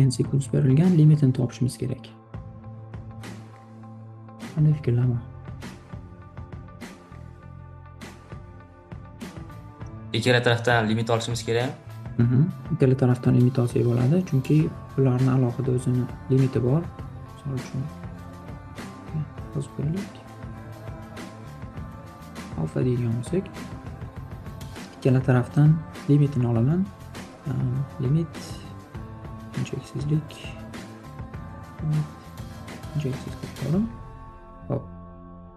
N sequence berilgan, limitini topishimiz kerak. Qanday fikrlar bor? Ikkala tarafdan limit olishimiz kerak. Ikkala tarafdan limit olsak bo'ladi, chunki ularni alohida o'zini limiti bor. Misol uchun, yozib qo'yaylik. Alfa deydigan bo'lsak, ikkala tarafdan limitini olaman. Limit cheksizlik, limit cheksiz qilib qo'ydim. Hop.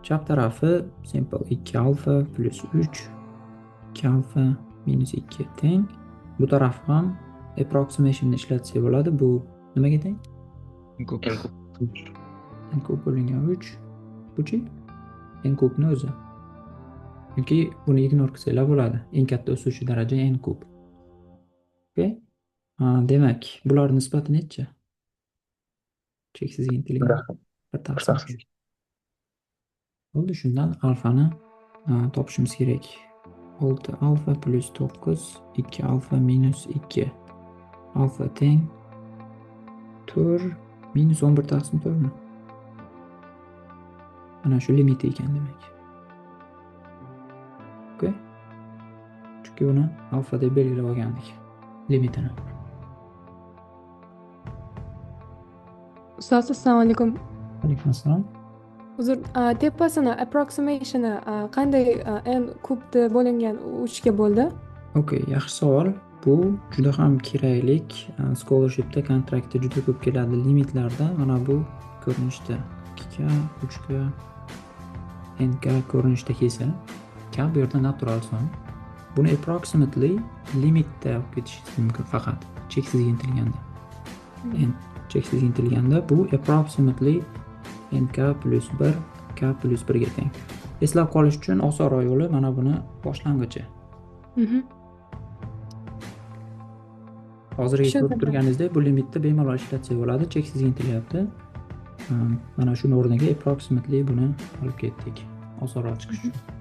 Chap tarafi simple 2 alfa plus 3, 2 alfa minus 2 teng. Bu taraf ham approximationni ishlatsak bo'ladi. Bu nimaga teng? N kub. N kub bo'lingan 3. Buchi? N kubni o'zi. Chunki buni ignore qilsanglar bo'ladi. Eng katta o'suvchi daraja n kub. Okay? Demak, bular nisbati necha? Cheksizga intilgan. Bir taqsim. Bo'ldi, shundan alfani topishimiz kerak. 6 alfa plus 9, 2 alfa minus 2. Alfa teng 4 minus 11 taqsim 4mi? Mana shu limiti ekan demak. Okay. Chunki uni alfa deb belgilab olgandik limitini. Ustoz, assalomu alaykum. Alaykum assalom. Uzr, tepasini approximationi qanday n kubda bo'lingan 3 ga bo'ldi? Okay, yaxshi savol. Bu juda ham keraklik. Scholarshipda, kontraktda juda ko'p keladi limitlarda. Mana bu ko'rinishda 2K, 3K, NK ko'rinishda kelsa, K bu yerda natural son. Buni approximately limitda olib ketishingiz mumkin faqat cheksizga intilganda. N cheksizga intilganda bu approximately NK plus 1, K plus 1 ga teng. Eslab qolish uchun osonroq yo'li mana buni boshlang'ichi. Hozirgi ko'rib turganingizdek bu limitni bemalol ishlatsak bo'ladi, cheksizga intilyapti. Mana shuni o'rniga approximately buni olib ketdik. Osonroq chiqish uchun.